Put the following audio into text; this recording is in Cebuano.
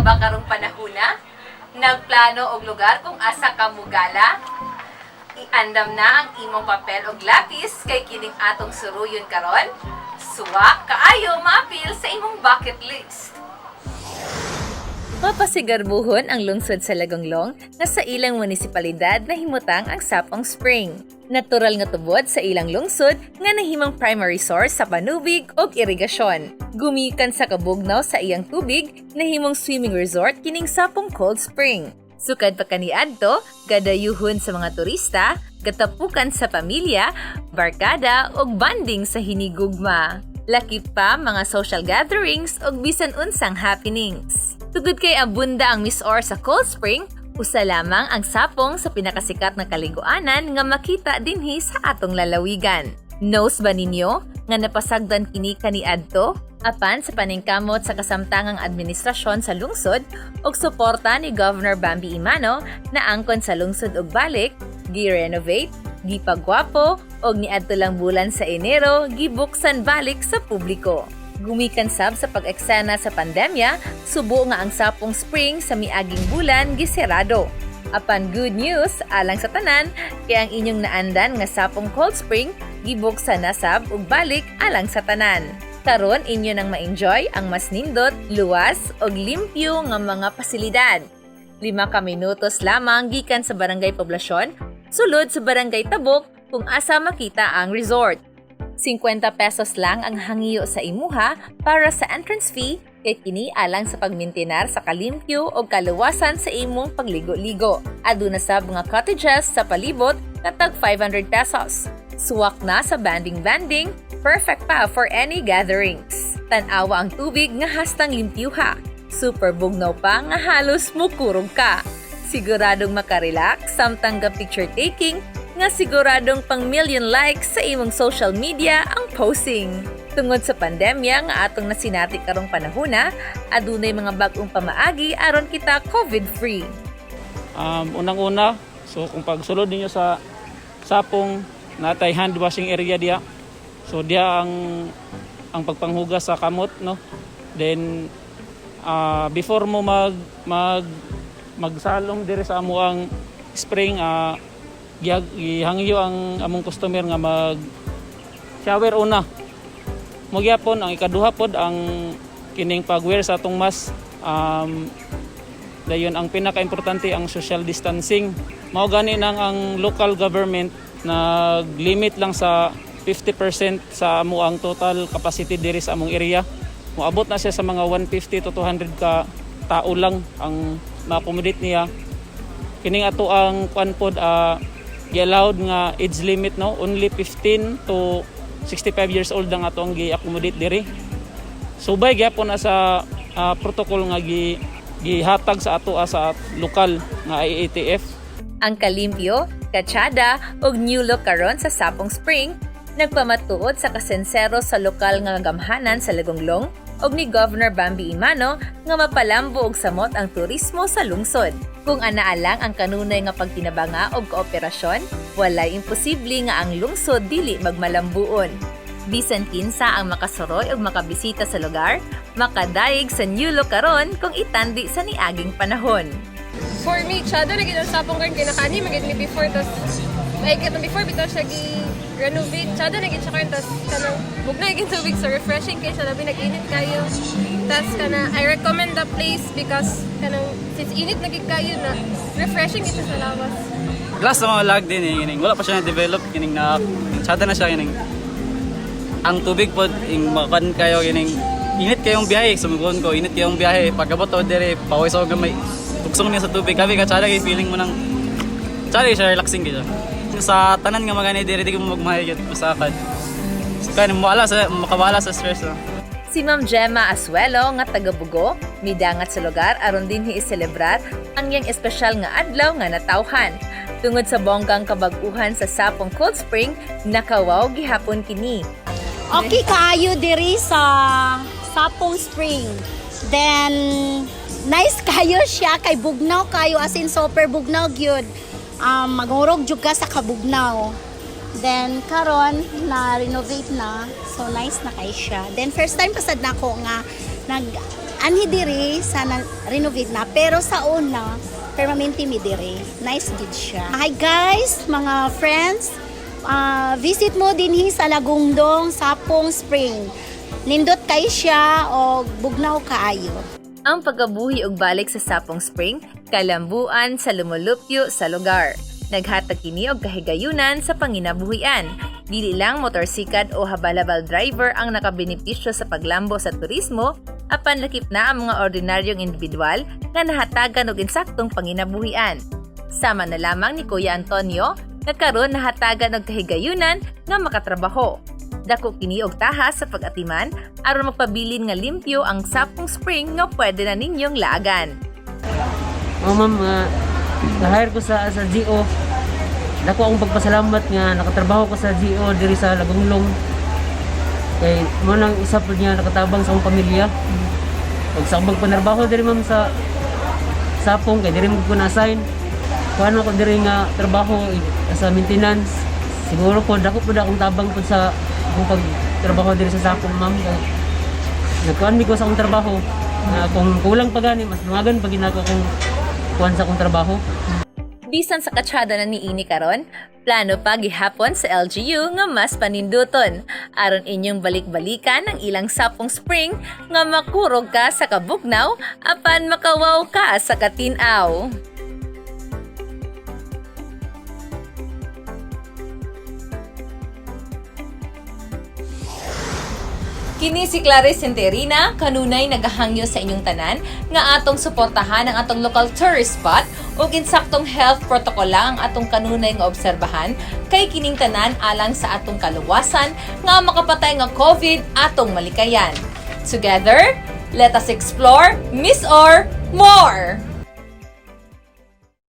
ka ba karong panahuna? Nagplano og lugar kung asa ka mugala? Iandam na ang imong papel og lapis kay kining atong suruyon karon. Suwa kaayo maapil sa imong bucket list. Mapasigarbuhon ang lungsod sa Lagonglong nga sa ilang munisipalidad nahimutang ang Sapong Spring. Natural nga tubod sa ilang lungsod nga nahimong primary source sa panubig ug irigasyon. Gumikan sa kabugnaw sa iyang tubig, nahimong swimming resort kining Sapong Cold Spring. Sukad pa kaniadto, gadayuhon sa mga turista, gatapukan sa pamilya, barkada ug bonding sa hinigugma. Lakip pa mga social gatherings ug bisan unsang happenings. Tugod kay abunda ang misor sa Cold Spring, usa lamang ang sapong sa pinakasikat na kaliguanan nga makita dinhi sa atong lalawigan. Knows ba ninyo nga napasagdan kini kaniadto? Apan sa paningkamot sa kasamtangang administrasyon sa lungsod ug suporta ni Governor Bambi Emano na angkon sa lungsod og balik, gi-renovate, gipagwapo ug niadto lang bulan sa Enero gibuksan balik sa publiko. Gumikan sab sa pag-eksena sa pandemya, subo nga ang Sapong Spring sa miaging bulan giserado. Apan good news alang sa tanan kay ang inyong naandan nga Sapong Cold Spring gibuksan na sab ug balik alang sa tanan. Karon inyo nang ma-enjoy ang mas nindot, luwas ug limpyo nga mga pasilidad. 5 ka minutos lamang gikan sa Barangay Poblasyon, sulod sa Barangay Tabok kung asa makita ang resort. 50 pesos lang ang hangyo sa imuha para sa entrance fee kay kini alang sa pagmintinar sa kalimpyo o kaluwasan sa imong pagligo-ligo. Aduna sab mga cottages sa palibot nga tag 500 pesos. Suwak na sa banding-banding, perfect pa for any gatherings. Tan-awa ang tubig nga hastang limpyuha. Super bugnaw pa nga halos mukurog ka. Siguradong makarelax samtang ga picture taking nga siguradong pang million likes sa imong social media ang posting. Tungod sa pandemya nga atong nasinati karong panahona, adunay mga bag-ong pamaagi aron kita COVID-free. Unang-una, so kung pagsulod ninyo sa sapong, natay hand washing area diya. So diya ang pagpanghugas sa kamot, no. Then before mo mag mag magsalong diri sa amo ang spring, gihangyo ang among customer nga mag shower una. Mao gyapon ang ikaduha pod, ang kining pag-wear sa atong mask. Dayon ang pinaka-importante, ang social distancing. Mao gani nang ang local government nag-limit lang sa 50% sa amo ang total capacity diri sa among area. Moabot na siya sa mga 150 to 200 ka tao lang ang ma-accommodate niya. Kining ato ang kuan pod, gi-allowed nga age limit, no, only 15 to 65 years old ang ato ang gi-accommodate diri. Subay gyapon na sa protocol nga gihatag sa ato sa lokal nga IATF. Ang kalimpyo, katsada ug new look karon sa Sapong Spring nagpamatuod sa kasensero sa lokal nga gamhanan sa Lagonglong ug ni Governor Bambi Emano nga mapalambo og samot ang turismo sa lungsod. Kung anaa lang ang kanunay nga pagtinabanga og kooperasyon, walay imposible nga ang lungsod dili magmalambuon. Bisan kinsa ang makasuroy ug makabisita sa lugar, makadayeg sa new look karon kung itandi sa niaging panahon. For me, tsada na gid ang sapong karon kay nakaani man gid mi before, tas like katong before bitaw siya gi renovate, tsada na gid siya karon, tas kanang bugnaw gid tubig, so refreshing kay siya, labi nag-init kayo. Tas kana, I recommend the place because kanang since init na gid kayo na, refreshing gid siya sa lawas. Last sa mga lag din eh, kining wala pa siya na-develop, kining na tsada na siya, kining ang tubig pod ing makan kayo, kining init kayong biyahe, sumugon ko, init kayong biyahe, pagabot to dire, pawis ako gamay, tugsong niya sa tubig, kami ka tsada kay feeling mo nang tsada siya, relaxing kayo. Sa tanan nga magani dire, di ko magmahay gyud basta kan. Kan mawala sa makawala sa stress, no? Si Ma'am Gemma Asuelo nga taga Bugo, midangat sa lugar aron din i-celebrar ang iyang espesyal nga adlaw nga natawhan. Tungod sa bonggang kabag-uhan sa Sapong Cold Spring, nakawaw gihapon kini. Okay kaayo diri sa Sapong Spring. Then nice kayo siya kay bugnaw kayo, as in super bugnaw gyud. Magurog jud ka sa kabugnaw. Then karon na renovate na, so nice na kay siya. Then first time pasad nako nga nag Anhi diri sa na, renovate na, pero sa una permanente mi diri. Nice gid siya. Hi guys, mga friends. Visit mo dinhi sa Lagonglong, Sapong Spring. Nindot kay siya og bugnaw kaayo. Ang pagkabuhi og balik sa Sapong Spring, kalambuan sa lumulupyo sa lugar. Naghatag kini og kahigayunan sa panginabuhian. Dili lang motorsikad o habal-habal driver ang nakabenepisyo sa paglambo sa turismo, apan lakip na ang mga ordinaryong individual nga nahatagan og insaktong panginabuhian. Sama na lamang ni Kuya Antonio nga karon nahatagan og kahigayunan nga makatrabaho. Dako kini og tahas sa pag-atiman aron magpabilin nga limpyo ang Sapong Spring nga pwede na ninyong laagan. Oh ma'am, na-hire ko sa GO. Dako akong pagpasalamat nga nakatrabaho ko sa GO diri sa Lagonglong. Kay mo nang isa pud niya nakatabang sa akong pamilya. Ug sa akong pagpanarbaho diri, ma'am, sa Sapong kay diri mo ko na-assign. Kuan ako diri nga trabaho sa maintenance. Siguro po dako pud akong tabang pud sa akong pagtrabaho diri sa Sapong, ma'am. Kay nagkuan mi ko sa akong trabaho na kung kulang pa gani, mas dungagan pa ginako kung kuan sa akong trabaho. Bisan sa katsada na niini karon, plano pa gihapon sa LGU nga mas paninduton aron inyong balik-balikan ang ilang Sapong Spring nga makurog ka sa kabugnaw apan makawaw ka sa katinaw. Kini si Clarice Centerina, kanunay nagahangyo sa inyong tanan nga atong suportahan ang atong local tourist spot ug insaktong health protocol lang ang atong kanunay nga obserbahan kay kining tanan alang sa atong kaluwasan nga makapatay nga COVID atong malikayan. Together, let us explore, MisOr, more!